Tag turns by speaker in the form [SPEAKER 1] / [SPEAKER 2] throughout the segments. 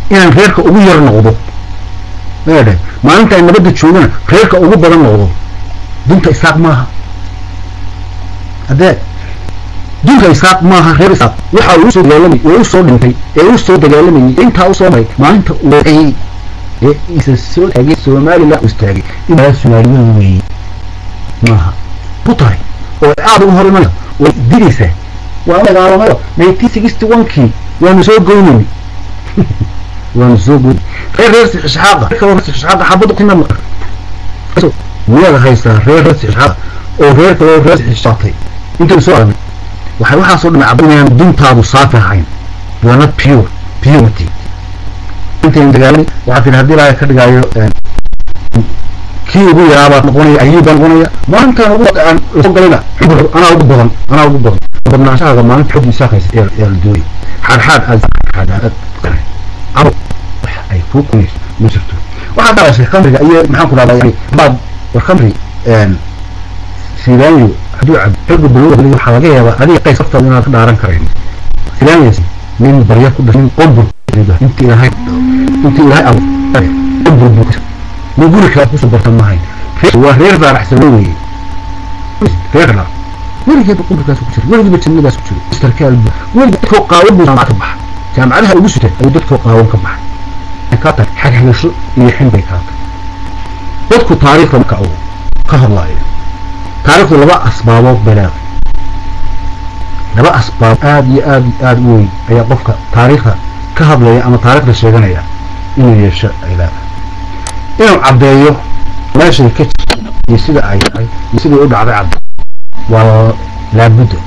[SPEAKER 1] Inaan reerka ugu yar noqdo meedhe, maalinta ay nabadda joogana reerka ugu badan noqdo. Dunta Isaaq maaha, haddee dunta Isaaq maaha. Reer Isaaq waxa uu soo dagaalamay ee usoo dhintay ee usoo dagaalamayay intaa usoo maray, maalinta uu ee isa soo taagay Somaliland istaagay inaa Soomaaliyeed weeye maaha ku tahay oo aada ugu hor imanaysa oo dilaysa. Waa dagaalamayo 1961-kii, waanu soo goynayna, waanu soo goynay reer Isxaaqa, reer Isxaaqa xabad qina miyaad haysaa? Reer Isxaaqa oo reer kaloo reer Isxaaqay inta soo aragnay waxay waxaasoo dhan cabanayaan. Duntaadu saafi ahayn, you are not pure, purity. Intayn dagaalamay waxaa tihi haddii Ilaahay ka dhigaayo kii ugu yaraabaa noqonaya, ayuu baa noqonaya. Maalintaan ugu aan soo galayna anaa ugu badan, anaa ugu badan. Badnaanshahaaga maalinta xog isaaq haysa ee la doonayay xaadxaad aad xaadxaad aad wax ay kuu kunayso ma jirto. Waxaad ka hadashay khamriga iyo maxaan ku dhahdaa yani baad war khamri Silaanyo hadduu cabo xooga balwada waxaa laga yaabaa adiga Qays laftaada inaad ka dhaaran karayn. Silaanyas nin barya ku dhashay, nin qombur, intii Ilaahay, intii Ilaahay abu qombur buu nin guri kale kusoo barta maahayn. Waa reer Faaraxsano weeye, reer la weligeeba qumburkaas ku jira, weligiiba jannadaas ku jira. Sarkaal bu weligi dadkoo qaawan buu jaamacad ka baxa, jaamacadaha ugu sutay ayuu dadkoo qaawan ka baxay. Kaa tahay xagxagasho iyo xin bay kaa tahay. Dadku taariikhda marka uu ka hadlaayo, taariikhdu laba asbaabood bay leedahay. Laba asbaab aada iyo aada iyo aada u weyn ayaa qofka taariikhda ka hadlaya ama taariikhda sheeganaya inuu yeesho ay leedahay: inuu caddeeyo meeshay ka jirto iyo sida ay tahay iyo sidai u dhacday cadde waa laabudda.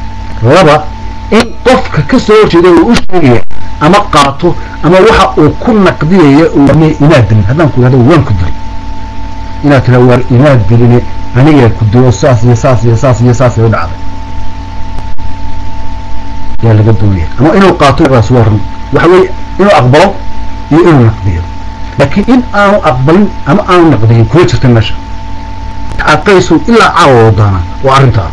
[SPEAKER 1] Laba, in qofka ka soo horjeeda uu u sheegaya ama qaato ama waxa uu ku naqdiyaya uu imaad dilin. Haddaan ku ihahdo waan ku dilay, inaad tiraa waar imaad diline, anigaa ku dilo, saas iyo saas iyo saas iyo saas ay u dhacday yaa laga doonaya ama inuu qaato. Daas waa run, waxa weeye inuu aqbalo iyo inuu naqdiyo, laakiin in aanu aqbalin ama aanu naqdiyin kuma jirta meesha. Aad Qaysu ilaa caawa wadaana waa arrintaa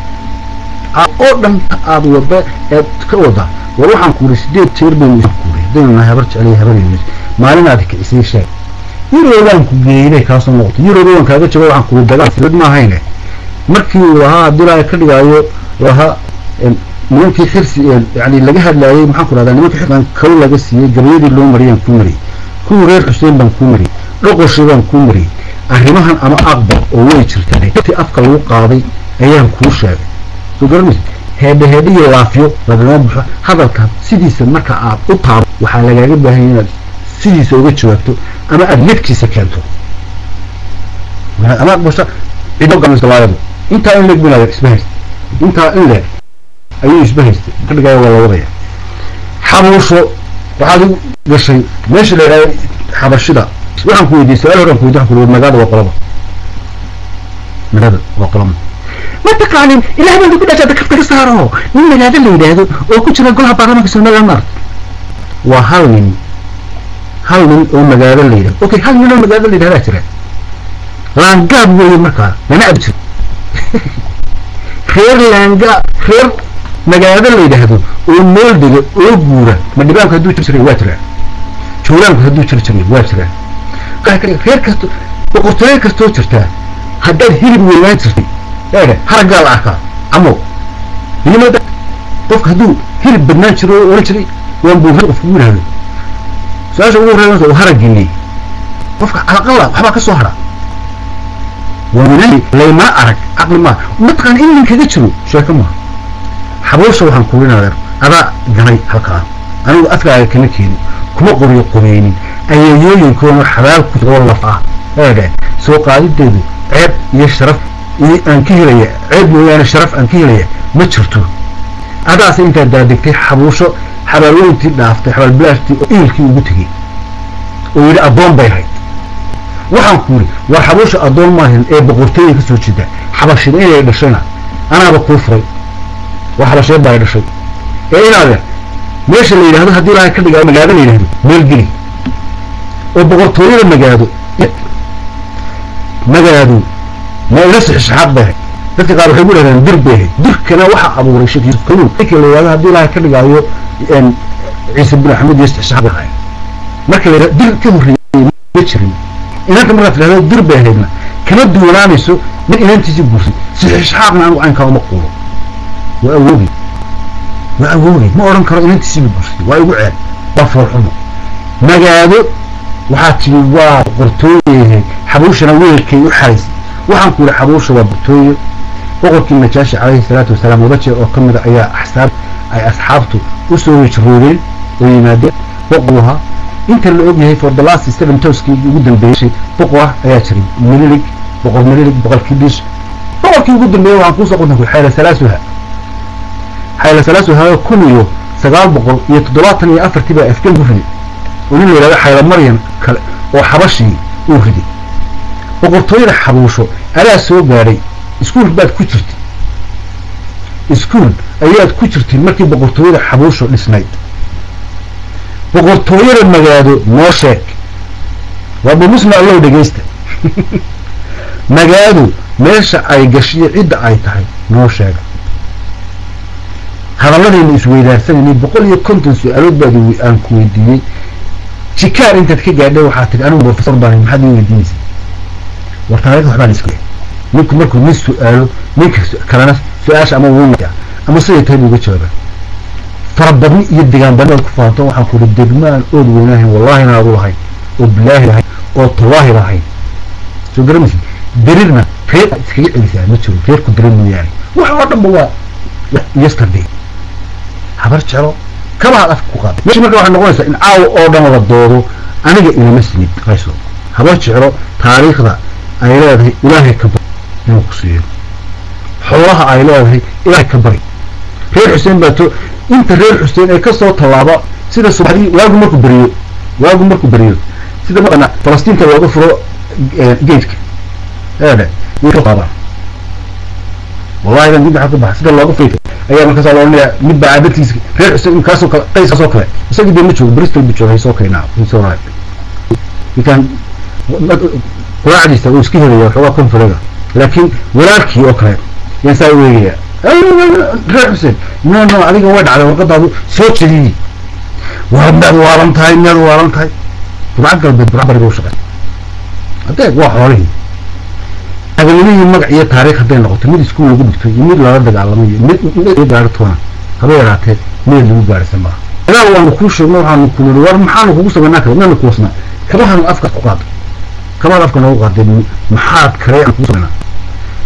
[SPEAKER 1] oo dhan aad wada eed ka wada. War waxaan kuuri 8 jeer baynu kuuri haddaynu nahay Habar Jecel iyo Habar Yunus, maalin aad kicisay sheeg. Yurobaan ku geeyey bay kaasoo noqotay, Yuroba waan kaaga jawaab. Waxaan kuuri dagaal silad ma ahayne markii uu lahaa haddii Ilaahay ka dhigaayo lahaa nimankii Xirsi, yani laga hadlaayay, maxaan ku rahdaa, nimankii Xirsi kaw laga siiyey, gabayadii loo mariyaan kuu mariyey, kuwii reer Xuseen baan kuu mariyey, Dhoqoshii baan kuu mariyey. Arrimahan ama aqbal oo way jirtaa ti afka lagu qaaday ayaan kuu sheegay, soo garanaysa. Heedhe heedhe iyo laafyo lagama baxo hadalka sidiisa. Marka aad u taabo waxaa lagaaga baahan inaad sidiisa uga jawaabto ama aada lidkiisa keento ama aqbasho. Cidlaayadu intaa in leeg binayo isba haysta, intaa in leeg ayuu isba haystay ka dhigaya, waa la wadaya. Xabuusho waxaad u gashay meesha la yidhahdo Xabashida. Waxaan ku weydiiyey su-aal horaan ku weydiy, waxaan ku weydiiyey magaalada waa qolaba, magaalada waa qolama ma taqaanin? Ilaah baan ku dhashay kafta ka saaro. Nin magaalo la yidhaahdo oo ku jira golaha baarlamaanka Somaliland maarta waa hal nin, hal nin oo magaalo la yidhahdo. Okay, hal nin oo magaalo la yidhahdaa jira, laangaab weeye markaa lana ab jiro reer laanga, reer magaalo la yidhaahdo oo meel dega oo guura. Ma dhibaanku hadduu jir jiray waa jiraa, juuraanku hadduu jir jiray waa jiraa, reer kasto boqortooyo kastoo jirtaa. Haddaad hilib weynaan jirtay eedhe haraggaa la arkaa camo niimada. Qofka hadduu hilib badnaan jiro oo oran jiray waan buuray, qofku yidhaahdo su-aasha ugu horreynaysa oo haragginay qofka calaqala waxbaa ka soo hara. Laymana arag caqli maa mataqaan in nin kaga jiro sheeko maaha. Xabuusha waxaan kuurin adeer adaa ganay halkaa, anigu afkaaga kama keenin, kuma qoriyo qoreynin. Ayeeyooyinkoona xabaal ku oo laf ah eedhe soo qaadideedu ceeb iyo sharaf iyo aan ka helaya, ceeb mooyaane sharaf aan ka helaya ma jirto. Adaase intaad daadegtay Xabuusho xabaalweyntii dhaaftay, xabaalbilaashtii oo iilkii ugu tegey oo yidhi addoon bay ahayd. Waxaan ku yidhi war Xabuusha addoon maahan ee boqortooyay ka soo jeeda, Xabashida inay dhashayna anaaba kuu furay, waa Xabasheed baa dhashay. Ee inaadeen meesha la yidhahdo haddii Ilaahay ka dhigaa magaado la yidhahdo meel geli oo boqortooyada magaado, magaado ma ila sixisxaaq bay ahayd. Dadka qaar waxay ku dhahdaan dir bay ahayd, dirkana waxaa abuuray Sheekh Yuusuf Kaluun ninkii la yidhahdo haddii Ilaahay ka dhigaayo Ciise bin Axmed iyo sixisxaaq bay ahayd. Marka la dir ka horreeyay ma jirin. Inanta markaad tidhahdo dir bay ahaydna kama duwanaanayso mid inantiisii guursay. Sixisxaaqna anigu caynkaa uma quuro. Waa awoogay, waa awoogay, ma odhan karo inantiisiiba guursay, waa igu ceeb, waa foolxumo. Magaado waxaa tidhi waa boqortooyeyahay, xabuushana weelkay u xaraysay. Waxaan ku yidhi xabuusha waa boqortooye. Boqorkii Najaashi calayhi salaatu wasalaam laba jeer oo ka mida ayaa axsaab ay asxaabtu u soo hijroodeen oo yimaadeen. Boqor ahaa inta la ogyahay for the last 7 toskii ugu dambeeyay boqor ah ayaa jiray. Mililig, boqor Mililig, boqorkii Bish, boqorkii ugu dambeeyay waxaan kuusoo qontan ku Xayla Salaasuha, Xayla Salaasuha 1974 baa afgan ku riday oo nin la yidhahdo Xayla Maryam kale oo xabashii uu riday. Boqortooyada xabuusho adaa soo gaadhay, iskuul baad ku jirtay, iskuul ayaad ku jirtay markii boqortooyada xabuusho dhisnayd. Boqortooyada magaado noo sheeg, waa bumusna allow dhegeysta. Magaado meesha ay gashiyo cidda ay tahay noo sheega. Hadalladayna isweydaarsanayna 150 su-aalood baad aan ku weydiiyey. Jikaar intaad ka gaadhay waxaa tihi anigu professor baan, maxaad ii weydiinaysa? War taariikhda waxbaa la iska ninku markuu nin su-aalo ninka kalena su-aasha ama wuu ama siday tahay buu uga jawaabaa. Farabadni iyo degaan badni baad ku faanto. Waxaan ku ihi degmaan ood weynahayn, wallaahi inaadu lahayn oo bilaahi lahayn oo tallaahi lahayn. Soo garamaysid dariirna reer aad iskaga celisaa ma jiro, reerku darir mooyaane wax oo dhanba waa yesterday. Habar jeclo kabahaad afka ku qaaday meesha. Marka waxay noqonaysaa in caawa oo dhan la doodo. Aniga ilama sinid qayso. Habar jeclo taariikhda ay leedahay ilaahay ka bari inuu ku siiyo, xoolaha ay leedahay ilaahay ka bari. Reer Xuseen baa to inta reer Xuseen ay kasoo tallaaba sida subaxdii waagu markuu beriyo, waagu markuu beriyo sida maqana Falastiinta looga furo geedka eedhe qaadaan. Wallahi dan dib ku baxa sida looga furo ayaa markaas loo odhanayaa mid baa caadadkiisa reer Xuseen kaasoo kale, qayskaasoo kale. Isagii dee ma joogo, Bristol buu joogay, soo keenaa soo raay ninkan quraacdiisa uu iska helaya waxoogaa konfurega, laakiin walaalkii oo kale yaan saa u eegaya. Reer Xuseen no no, adiga way dhacday warqadaadu soo jediyey. Waa miyaad waalan tahay? Miyaad waalan tahay? Burca galbeed, burca bariga u shaqey adeeg waa xoolihii habeennimihii. Magac iyo taariikh hadday noqoto mid iskuul lagu dhigto iyo mid lala dagaalamayo mid mid gaari toona haba yaraatee meel lagu gaarisa maaha. Dagaal waanu kuu sheegno, waxaanu ku niri war maxaanu kugu samaynaa kale miyaanu kuwasnaa? Kabahan afka ku qaaday, kabahan afka noogu qaaday, maxaad kale aan kugu samaynaa?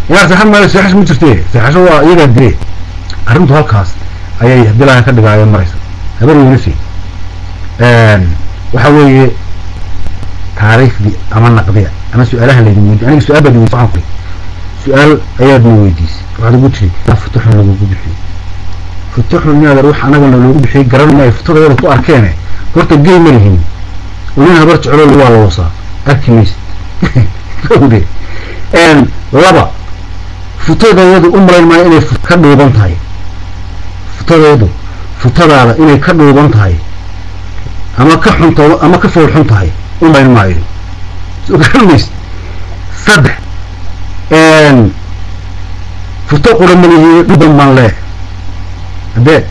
[SPEAKER 1] Inaad seexan maayo, seexasho ma jirte, seexasho waa iyagaa dire. Arrintu halkaas ayay haddii ilaahay ka dhigaayo maraysa. Habar weynasi waxa weeye taariikhdii ama naqdiya ama su-aalaha laydin weydiy. Aniga su-aal baad weydiisay, waxaan ku su-aal ayaad na weydiisay, waxaad ugu tiri futuxun lagugu bixiyey. Futuxun inaad wax anagana loogu bixiyey garan maayo, futadayada ku arkeene horta gey ma lihin oo nin habar jeclo waa la wasaa arki maysid. Gawde laba futadayadu u malayn maayo inay ka dhuuban tahay futadayadu, futadaada inay ka dhuuban tahay ama ka xunto ama ka fool xun tahay u malayn maayo. Soo garan maysid. 3 futo qura malihi, dhuban baan leeyahay, haddee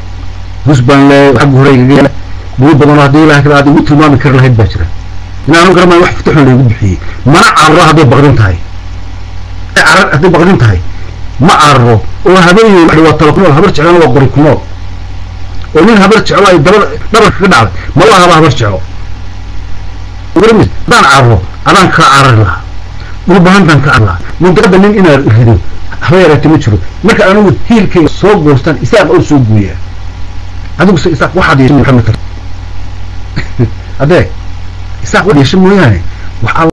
[SPEAKER 1] gus baan leeyahay xagga hore igaga yaala buur badan oo haddii ilahay kale aad igu tilmaami kari lahayd baa jira. Inaanu garan maayo wax futo xun laygu bixiyey. Mana cararo hadday baqdin tahay, carar hadday baqdin tahay ma cararo. Oo habeeney waa tala ku nool, habar jeclana waa qori ku nool, oo nin habar jeclo ay dabada dhabarka ka dhacday ma lahaba habar jeclo. Haddaan cararo adaan kaa carari lahaa, dhulbahantaan ka carari lahaa, mundiqada nin inaad rido haba yaraatee ma jiro. Marka anigu hiilkayga soo goostaan isaaq oo soo gooyaa, adigu se isaaq waxaad yeeshay maxamed adeeg isaaq waxaad yeeshay mooyaane wax.